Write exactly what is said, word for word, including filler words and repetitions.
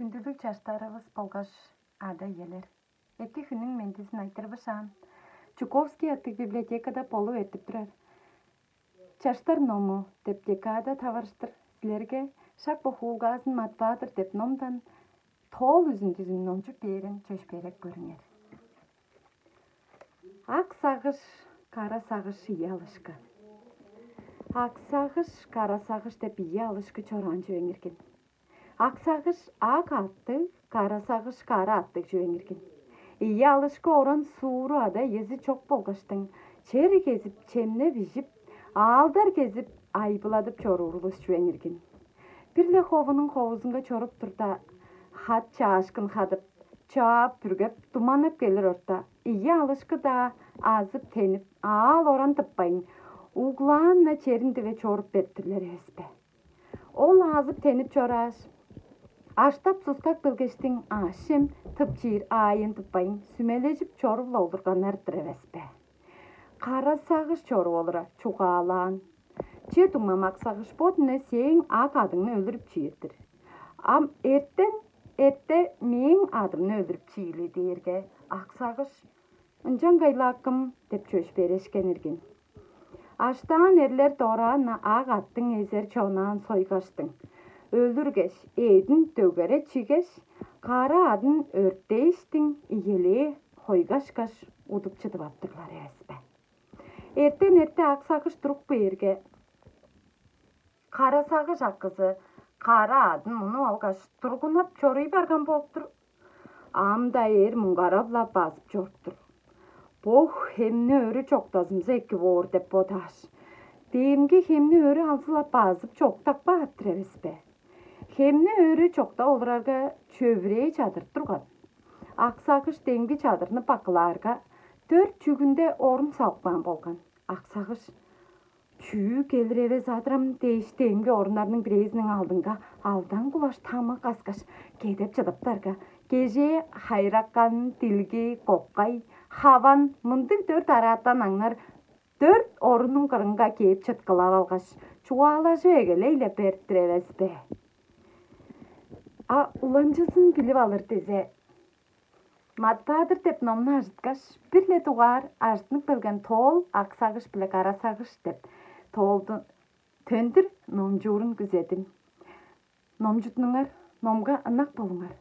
Хүндүлүг чаштарывыс болгаш ада-иелер, эки хүннүң мендизин айтырбышаан, Чуковский аттыг библиотекада болуп эртип турар «Чаштар ному» деп декада таварыштыр силерге шак бо хуулгаазын «Мат-Баатыр» деп номдан тоол үзүндүзүн номчуп бээрин чөпшээреп көрүңер. Ак сагыш, кара сагыш, ийи алышкы. Ак сагыш, кара сагыш деп ийи алышкы чораан чүвең иргин. Ак сагыш ак аттыг, кара сагыш кара аттыг чүвең иргин. Ийи алышкы оран сууру ада-иези чок болгаштың, чер кезип, чемнеп ижип, аалдар кезип, айбыладып чоруур улус чүвең иргин. Бир-ле ховунуң ховузунга чоруп турда, хат чаашкын хадып, чаап-бүргеп, думаннап келир орта, ийи алышкы-даа азып-тенип, аал-оран тыппайн, углаан-на черин диве чоруп бериптирлер эвес бе? Ол азып-тенип чорааш, аштап-суксап келгештиң, аъш-чем тып чиир аайын тыппайн, сүмележип чоруп-ла олурганнар-дыр эвес бе? Кара сагыш чоруп олура чугаалаан: «Че, дуңмам ак сагыш, бо дүне сээң ак адыңны өлүрүп чиир-дир. Ам эртен эрте мээң адымны өлүрүп чиили» — дээрге, ак сагыш: «Ынчангай-ла, акым» — деп чөпшээрешкен иргин. Аштаан эрлер дораан-на ак аттың эзер чонаан сойгаштың, өлүргеш, эъдин дөгере чигеш, кара адын өртээштиң, ийилээ хойгашкаш, удуп чыдып ап турлар эвес бе? Эртен эрте ак сагыш туруп кээрге, кара сагыш акызы кара адын мунуп алгаш, тургунап чоруй барган болуп тур. Ам-даа эр муңгарап-ла базып чоруп тур. «Бо хемни өрү чоктазымза эки боор» — деп бодааш, демги хемни өрү алзы-ла базып чоктап каап-тыр эвес бе? Хемни өрү чоктап олурарга, чөвүрээ чадырып турган. Ак сагыш демги чадырны бакылаарга, дөрт чүгүнде орун салып каан болган. Ак сагыш: «Чүү келир эвес адырам» — дээш, демги оруннарның бирээзиниң алдынга алдан кулаш тамы каскаш, кедеп чыдыптарга, кежээ хайыракан, дилги, коккай, хаван мындыг дөрт араатан аңнар дөрт оруннуң кырынга кээп чыткылап алгаш, чугаалажып эгелей-ле берип-тир эвес бе? А уланчызын билип алыр дизе, «Мат-Баатыр» деп номну ажыткаш, бир-ле дугаар ажыттынып келген тоол «Ак сагыш биле кара сагыш» деп тоолду төндүр номчуурун күзедим. Номчутунуңар, номга ынак болуңар.